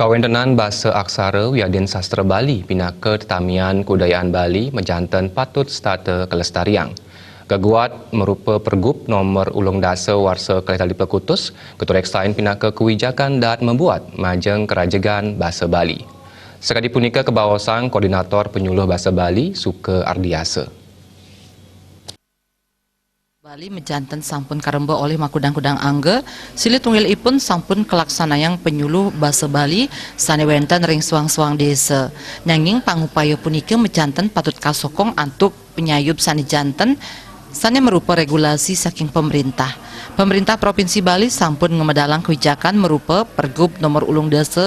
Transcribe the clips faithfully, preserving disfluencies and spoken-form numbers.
Kawéntenan basa aksara wiadin sastra Bali pinaka tetamian kabudayaan Bali majanten patut setata kalestariang. Geguat marupa pergub nomor ulung dasa warsa kalih tali plekutus, katureksain pinaka kawijakan dahat mabuat majeng karajegan basa Bali. Sakadi punika kabaosang Koordinator Penyuluh Basa Bali, Suka Ardiasa. Bali majanten sampun karemba olih makudang-kudang angga, silih tunggilipun sampun kalaksanayang penyuluh basa Bali sané wénten ring suang-suang désa. Nanging pangupaya punika majanten patut kasokong antuk panyayub sané janten, sané marupa régulasi saking pamréntah. Pamréntah Provinsi Bali sampun ngamedalang kawijakan marupa Pergub Nomor Ulung Dasa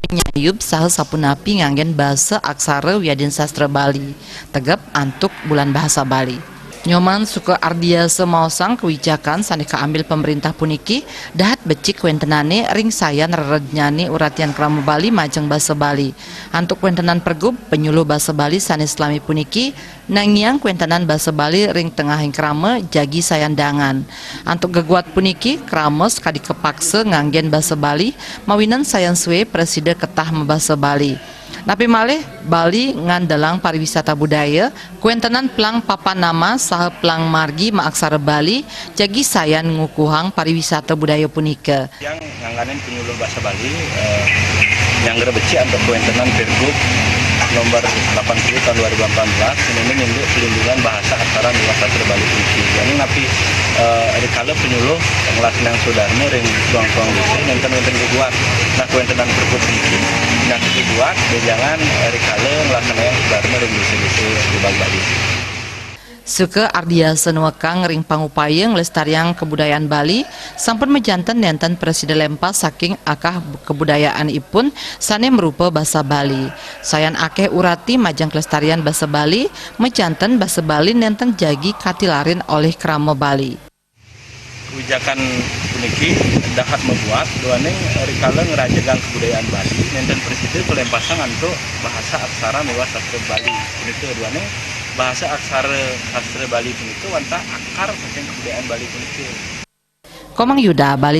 panyayub saha sapunapi nganggén basa aksara wiadin sastra Bali, tegep antuk Bulan Bahasa Bali. Nyoman Suka Ardiasa maosang kawijakan sané kaambil pamréntah puniki dahat becik kawéntenané ring sayan rerednyané uratian krama Bali majeng basa Bali. Antuk kawéntenan pergub, penyuluh basa Bali sané salami puniki nangiang kawéntenan basa Bali ring tengahing krama jagi sayan dangan. Antuk geguat puniki, krama sakadi kapaksa nganggén basa Bali, mawinan sayan sué prasida ketah mabasa Bali. Napi malih, Bali ngandelang pariwisata budaya, kawéntenan plang papan nama saha plang margi maaksara Bali, jagi sayan ngukuhang pariwisata budaya punika. Tiang ngangganin penyuluh basa Bali, eh, nyanggra becik antuk kawéntenan Pergub nomor delapan puluh tahun dua ribu delapan belas, ini ninduk pelindungan bahasa aksara miwah sastra Bali puniki. Jadi napi, eh, rikala penyuluh nglaksanayang swadarma ring suang-suang désa, nénten wénten geguat. Nah, kawéntenan Pergub puniki, nah, geguat, bénjangan, eh, rikala nglaksanayang swadarma ring désa-désa di Bali. Suka Ardiasa nuekang ring pangupaya nglestariang kabudayaan Bali, sampun majanten nénten prasida lempas saking akah kabudayaanipun sané marupa basa Bali. Sayan akéh urati majeng kalestarian basa Bali, majanten basa Bali nénten jagi katilarin olih krama Bali. Kawijakan puniki dahat mabuat duaning rikala ngrajegang kabudayaan Bali, nénten prasida kalempasang antuk bahasa aksara miwah sastra Bali. Punika duaning bahasa aksara sastra Bali punika wantah akar saking kabudayaan Bali punika. Komang Yuda, Bali.